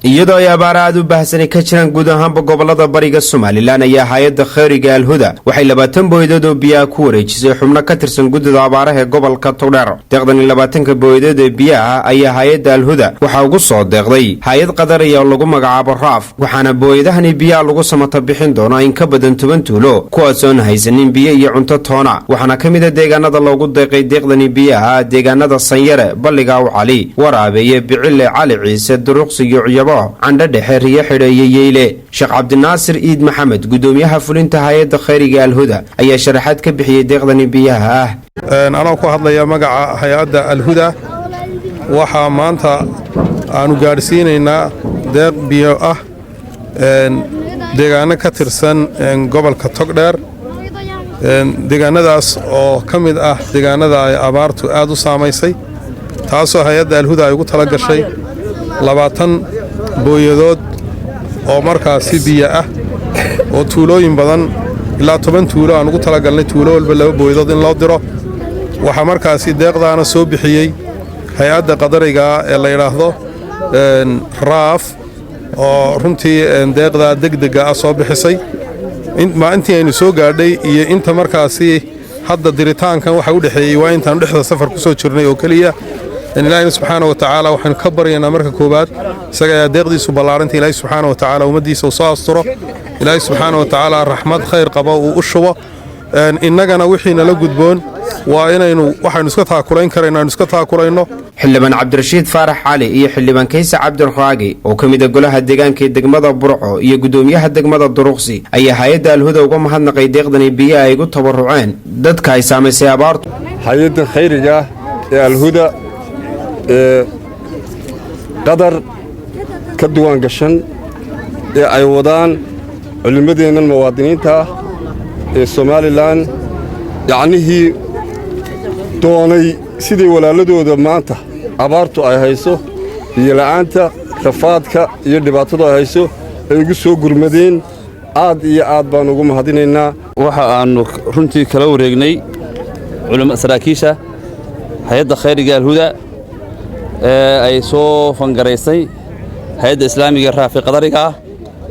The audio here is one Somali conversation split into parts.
Iyadoo ay abaara aad u baahsani ka jiraan guud ahaanba gobolada bariga Somaliland, ayaa hay-adda kheyriga Alhuda waxay 20 booyadood oo biyaha ku wareejisay xubno ka tirsan guddida abaaraha ee gobolka Togdheer. Deeqdani 20-ka booyadood ee biyaha ayaa hay-adda Alhuda waxaa ugu soo deeqday hay-ad qadaraya oo lagu magacaabo Raaf, waxaana booyadahani biyaha lagu samata bixin doonaa in ka badan 10 tuulo, kuwaas oon haysanin biyo iyo cunto toona. Waxaana ka mid a deegaanada loogu deeqay deeqdani biyaha deegaanada Sanyare, Balliga Aw Cali, Waraabeeye, Bicile, Cali Ciise, Duruqsi iyo Cuyabo, Candho Dhexe, Riyo Xidho iyo Yeyle. Sheekh Cabdinaasir Iid Maxamed, gudoomiyaha fulinta hay-adda khayriga Alhuda, ayaa sharaxaad ka bixiyey deeqdani biyaha ah. Anoo ku hadlaya magaca hay-adda Alhuda, waxaa maanta aanu gaadhsiinaynaa deeq biyo ah deegaano ka tirsan gobolka Togdheer, deegaanadaas oo ka mid ah deegaanada ay abaartu aad u saamaysay, taasoo hay-adda Alhuda ay ugu tala gashay 20 booyadood oo markaasi biyo ah oo tuulooyin badan, ilaa 10 tuulo aan ugu talagalnay, tuulo walba laba booyadood in loo diro. Waxaa markaasi deeqdaana soo bixiyey hay-adda qadarigaa ee la yidhaahdo Raaf, oo runtii deeqdaa degdega ah soo bixisay. Intii aynu soo gaadhay iyo inta markaasi hadda diritaankan waxa u dhexeeyey waa intaanu dhexda safar ku soo jirnay oo keliya. Ilaahayna subxaana wa tacaala waxaynu ka baryaynaa marka koowaad, isaga ayaa deeqdiisu ballaaranta, Ilaahay subxaana wa tacaala ummaddiisa uu soo asturo, Ilaahay subxaana wa tacaala raxmad khayr qabo uu u shubo. Innagana wixii nala gudboon waa inaynu waxaynu iska taakulayn karayno aynu iska taakulayno. Xildhibaan Cabdirashiid Faarax Cali iyo xildhibaan Kayse Cabdiraagi oo ka mid a golaha deegaanka ee degmada Burco iyo gudoomiyaha degmada Duruqsi ayaa hay-adda Alhuda uga mahadnaqay deeqdani biyaha ay ugu tabaruceen dadka ay saamaysay abaartu. Hay-adda khayriga ee Alhuda ee Qadar ka duwaan gashan ee ay wadaan culimmadeennan muwaadiniinta ah ee Somaliland, yacnihii doonay sidii walaaladooda maanta abaartu ay hayso, biyola'aanta, rafaadka iyo dhibaatadu ay hayso ay ugu soo gurmadeen, aad iyo aad baan ugu mahadinaynaa. Waxa aannu runtii kala wareegnay saraakiisha hay-adda khayriga Alhuda ee ay soo fangaraysay hay-adda islaamiga Raafi qadariga ah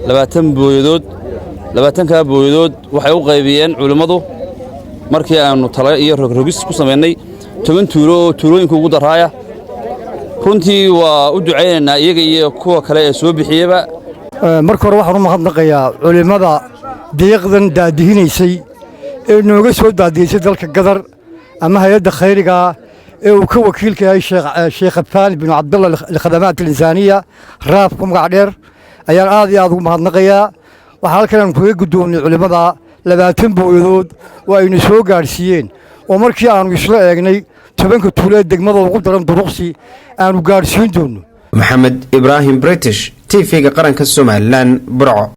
20 booyadood. 20-kaa booyadood waxay u qaybiyeen culimmadu, markii aannu talo iyo rogrogis ku samaynay, 10 tuulo oo tuulooyinka ugu daraaya. Runtii waa u ducaynaynaa iyaga iyo kuwa kale ee soo bixiyeyba. Marka hore waxaan u mahadnaqayaa culimmada deeqdan daadihinaysay ee nooga soo daadihisay dalka Gadar ama hay-adda khayrigaa ee uu ka wakiilka yahay Sheekh Afaani binu Cabdallah likhadamaat alinsaaniya, Raaf ku magac dheer, ayaan aad iyo aad ugu mahadnaqayaa. Waxaa halkan aan kaga guddoonnay culimmada 20 booyadood oo aynu soo gaadhsiiyeen, oo markii aannu isla eegnay 10-ka tuulo ee degmada ugu daran Duruqsi aanu gaadhsiin doonno. Maxamed Ibraahim, British TV-ga qaranka Somaliland, Burco.